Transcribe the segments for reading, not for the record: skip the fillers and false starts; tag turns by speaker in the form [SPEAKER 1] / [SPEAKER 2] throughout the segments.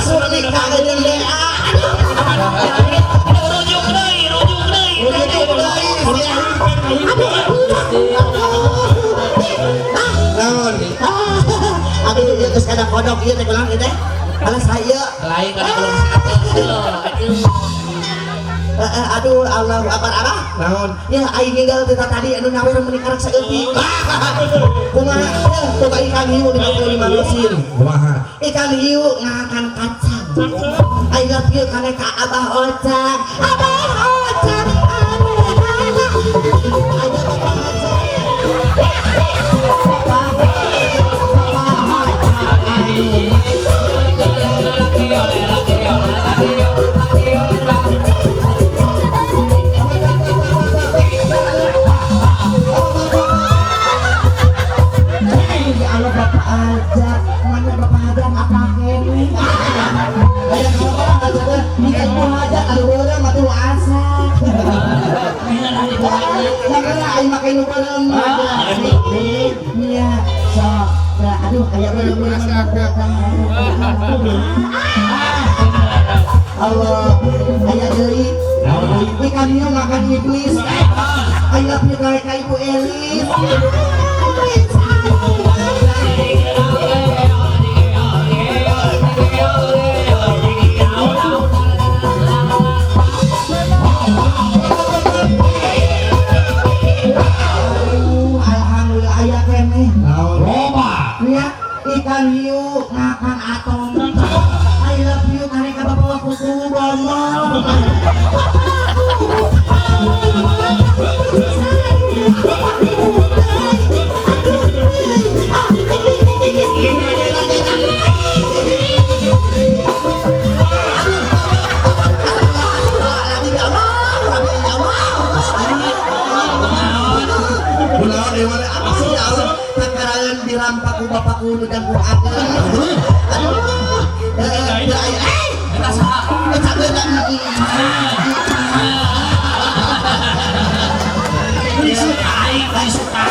[SPEAKER 1] Sulika jeung DA.
[SPEAKER 2] Rujuk deui, rujuk deui.
[SPEAKER 1] Rujuk deui sia.
[SPEAKER 3] Naon?
[SPEAKER 1] Aduh, ieu geus kada kodok ieu teh kunaon ieu teh? Alah saya.
[SPEAKER 2] Lain kada kolong satu. Aduh.
[SPEAKER 1] Aduh, Allahu Akbar, Abah.
[SPEAKER 3] Naon?
[SPEAKER 1] Ya aing ninggal teh tadi anu nyawer meuni karak saeutik. Kumaha ya boga ikan hiu 55 lusin.
[SPEAKER 3] Kumaha?
[SPEAKER 1] Ikan hiu ngakan kacang. I love you kana ka Abah Ocang. Abah Ocang. Ayo Abah Ocang. Bapak Ocang. Ya Allah, Bapak aja, mana Bapak aja apa kene? Aya kalau Bapak aja teh, minta ibu aja, aduh beureum atuh asa. Nah, aing make nu beureum mah. Iya, sok. Nah, aduh aya beureum. Allah, aya deui. Ikan hiu makan iblis. I love you kayak ka Ibu Elis. Aduh, alhamdulillah aya keneh.
[SPEAKER 3] Naon?
[SPEAKER 2] Loba.
[SPEAKER 1] Ya, ikan hiu ngakan atom. I love you kare ka Bapak Kuku Bomo.
[SPEAKER 3] Kunaon deui mana?
[SPEAKER 1] Apa sih ya Allah? Kakaraeun dirampak ku bapakku nu jangkung ageung. Aduh. Eh, eh,
[SPEAKER 2] Eta saha?
[SPEAKER 1] eh, cageuna.
[SPEAKER 2] Beli suka aing, beli suka.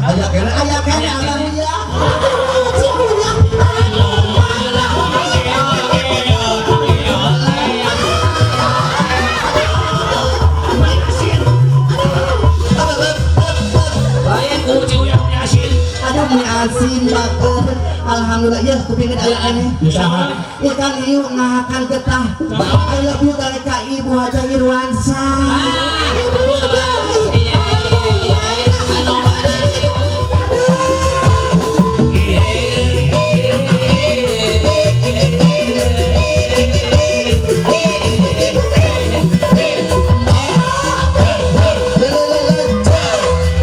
[SPEAKER 3] Aya keneh.
[SPEAKER 1] Aya keneh alhamdulillah.
[SPEAKER 2] Lain ku ciuyah meni asin.
[SPEAKER 1] Aduh, mie asin bager. Alhamdulillah ya kupingin aya keneh.
[SPEAKER 2] Saha?
[SPEAKER 1] Ikan hiu ngahakan getah. I love you kare ka Ibu Haja Irwansa.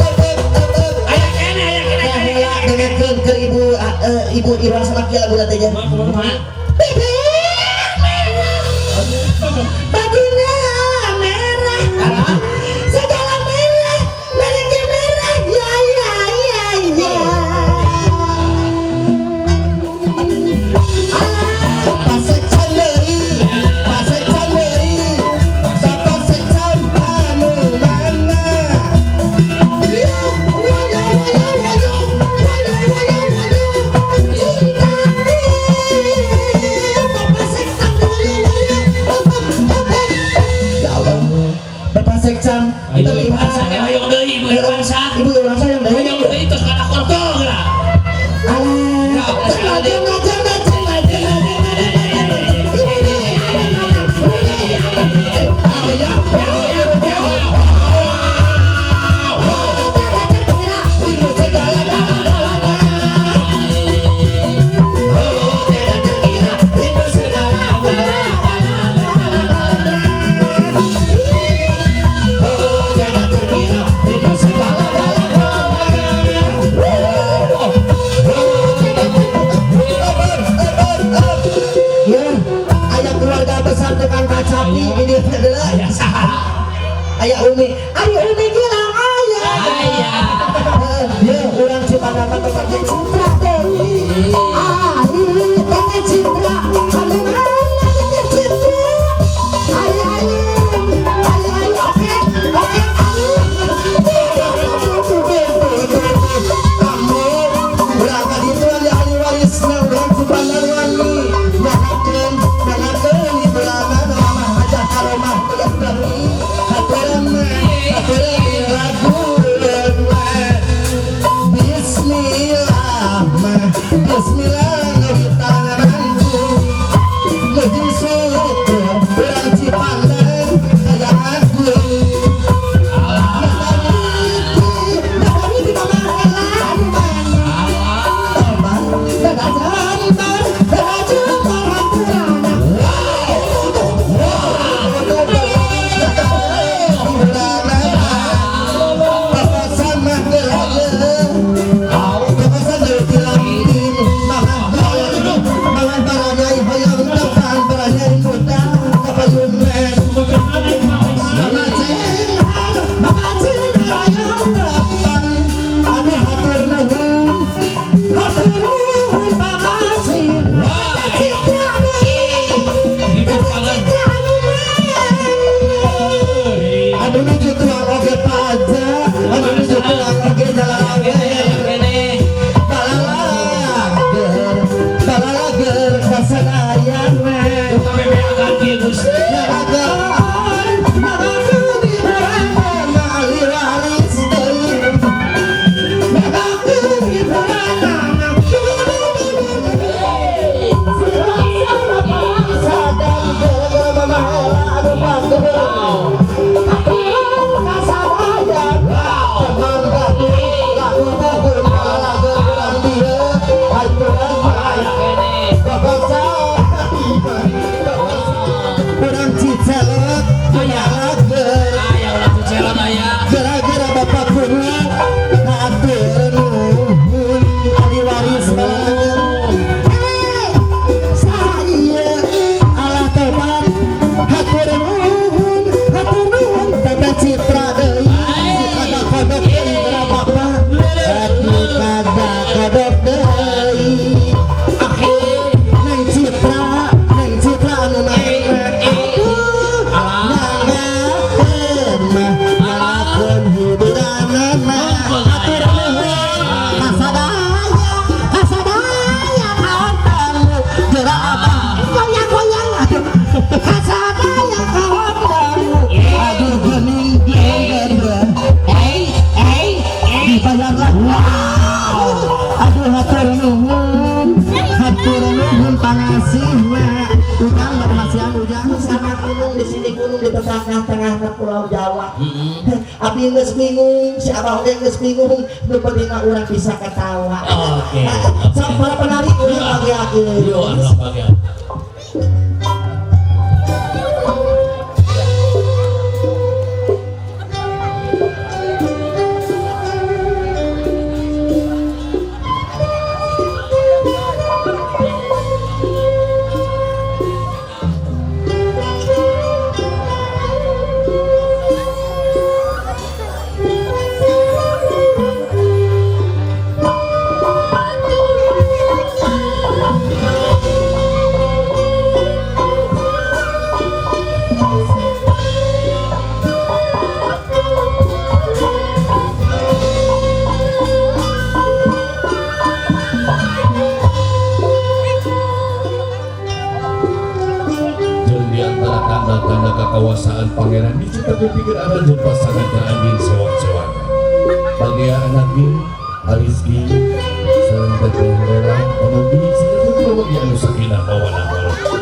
[SPEAKER 2] Aya keneh, aya keneh, aya keneh.
[SPEAKER 1] Dengekeun ke Ibu Ibu Irwansa mah kieu laguna teh nya. Bibir merah, bajunya merah, segala merah, mereknya merah, ya ya ya ya.
[SPEAKER 3] Pasek canderi, pasek canderi, bapak sekcam anu mana?
[SPEAKER 1] Yo, yo, yo, yo, yo, yo, yo, yo, cinta Bapak Sekcam, ya Allah, Bapak Sekcam,
[SPEAKER 2] Ibu Irwansa teh hoyong deui, Ibu Irwansa.
[SPEAKER 1] Ibu Irwansa yang dari
[SPEAKER 2] Hoyong deui tos kana kortol geura.
[SPEAKER 1] Alah, ngajeng, ngajeng, ngajeng, ngajeng. Ya, aya keluarga besar tukang kacapi ini adalah
[SPEAKER 2] Aya saha?
[SPEAKER 1] aya Umi, aya Umi gilang aya.
[SPEAKER 2] Aya.
[SPEAKER 1] Ya, urang Cipandapan tetap Citra Dewi. Ari teteh Citra, anu mana teteh Citra? Ari ari ari ari oke oke ari.
[SPEAKER 3] Kamu berangkat itu ada ahli warisna urang Cipandapan nih. Nyahakeun
[SPEAKER 1] tengah-tengahna Pulau Jawa. Abdi geus bingung, si Abah oge geus bingung, nu penting mah urang bisa ketawa.
[SPEAKER 2] Oke.
[SPEAKER 1] Sok para penari urang bagiakeun.
[SPEAKER 2] Yo, urang bagian. Tanda-tanda kekuasaan pangeran dicipta pikir ada jeung pasangan anjing sewak-sewak. Bagia anaknya Arizki sareng teteh rela pamudi sareng keluarga anu sakinah mawaddah warahmah.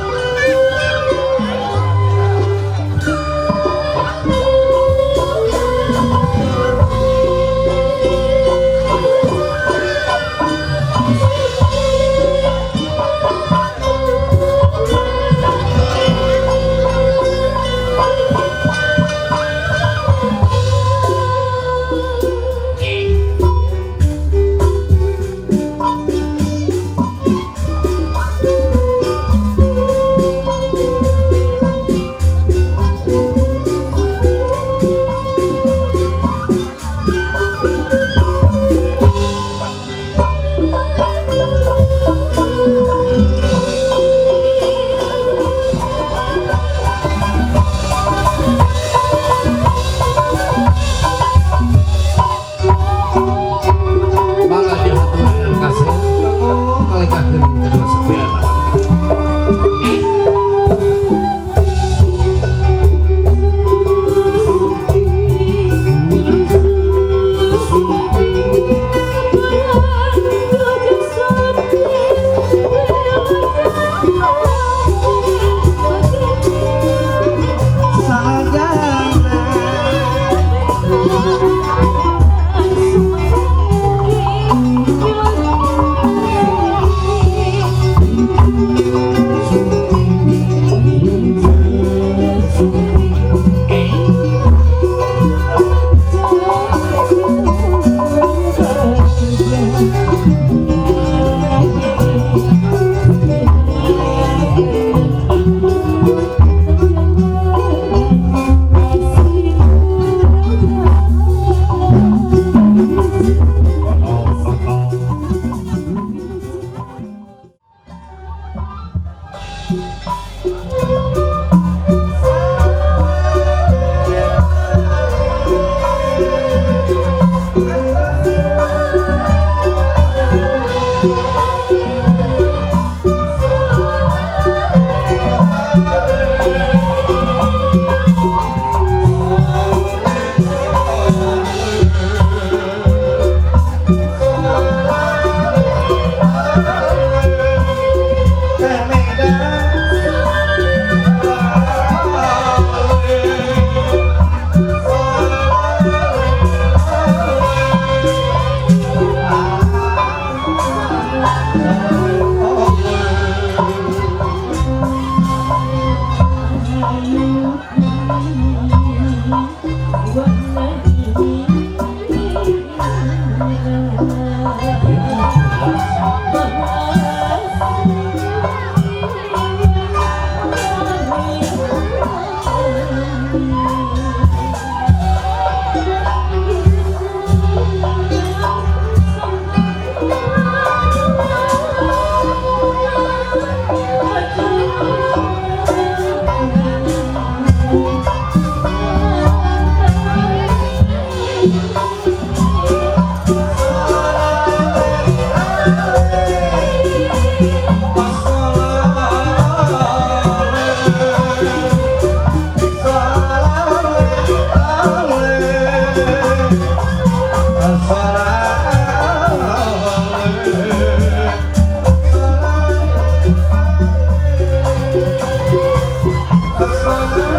[SPEAKER 3] Assalamualaikum.